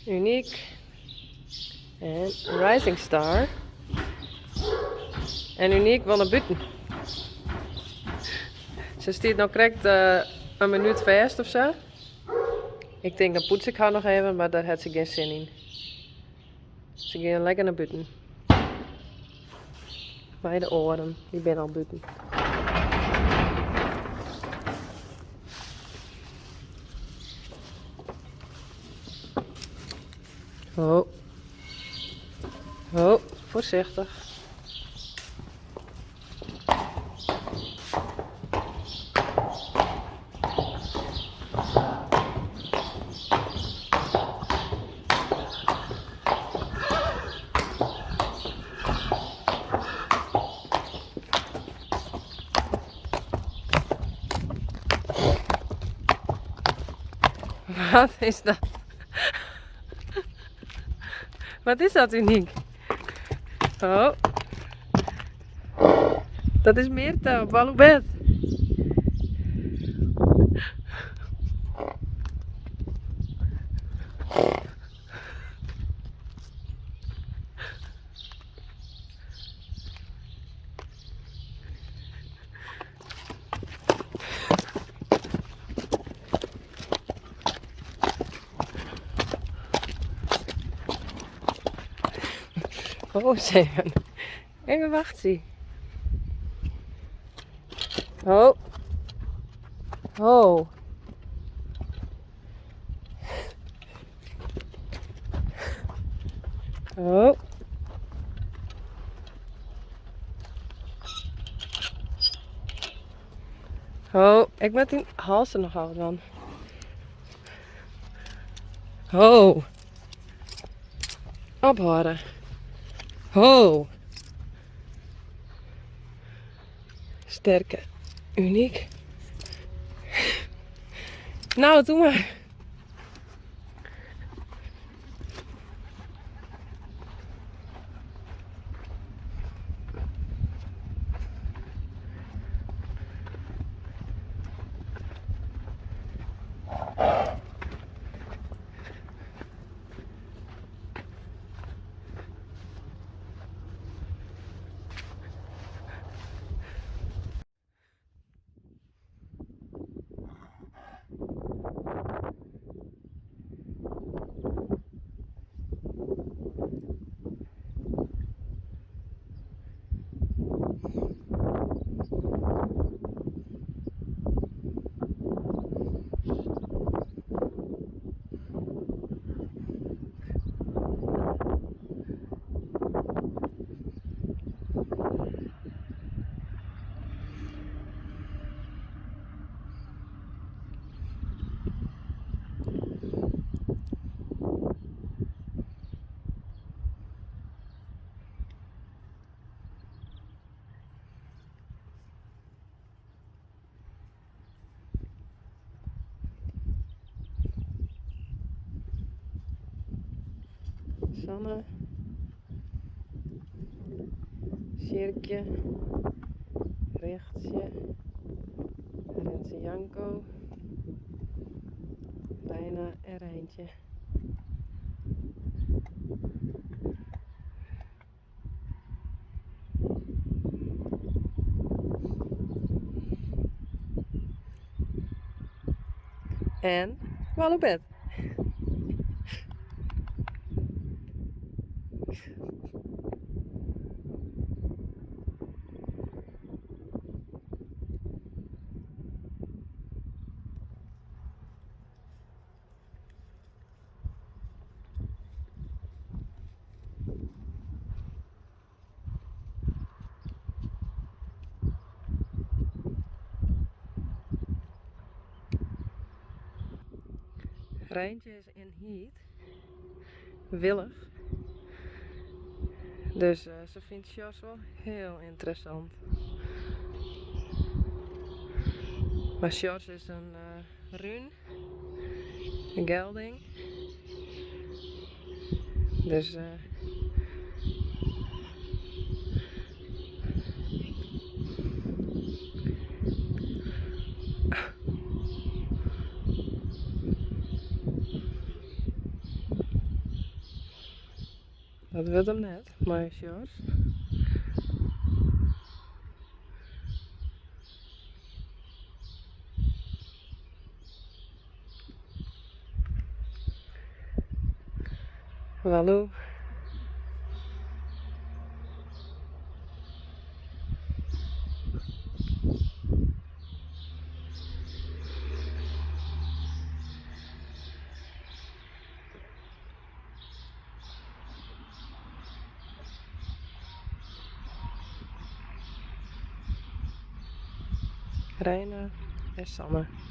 Uniek. En Rising Star. En Uniek wol nei bûten. Se stiet no krekt in minút fêst of sa. Ik tink dan poets ik har noch even, mar dêr hat se gjin sin yn. Se gean lekker nei bûten. Mei de oaren, dy binne al bûten. Ho. Ho, foarsichtich. Wat is dat? Wat is dat Uniek? Oh. Dat is Meerte op Walloebed. Oh, even. Even wachtsje. Oh. Oh. Oh. Oh, ik moat dyn halster noch ôfdwaan. Ho. Ophâlde. Ho. Sterke. Uniek. Nou, doe mar. Sanne, Sjirkje, Richtsje, Renze Janko, Reina en Reintje. En Walloebed. Reintje is in heat. Willich. Dus eh, se fynt Sjors wol hiel ynteressant. Mar Sjors is in eh, rún. In gelding. Dus uh, Dat wurdt him net mei Sjors. Walou. Reina en Sanne.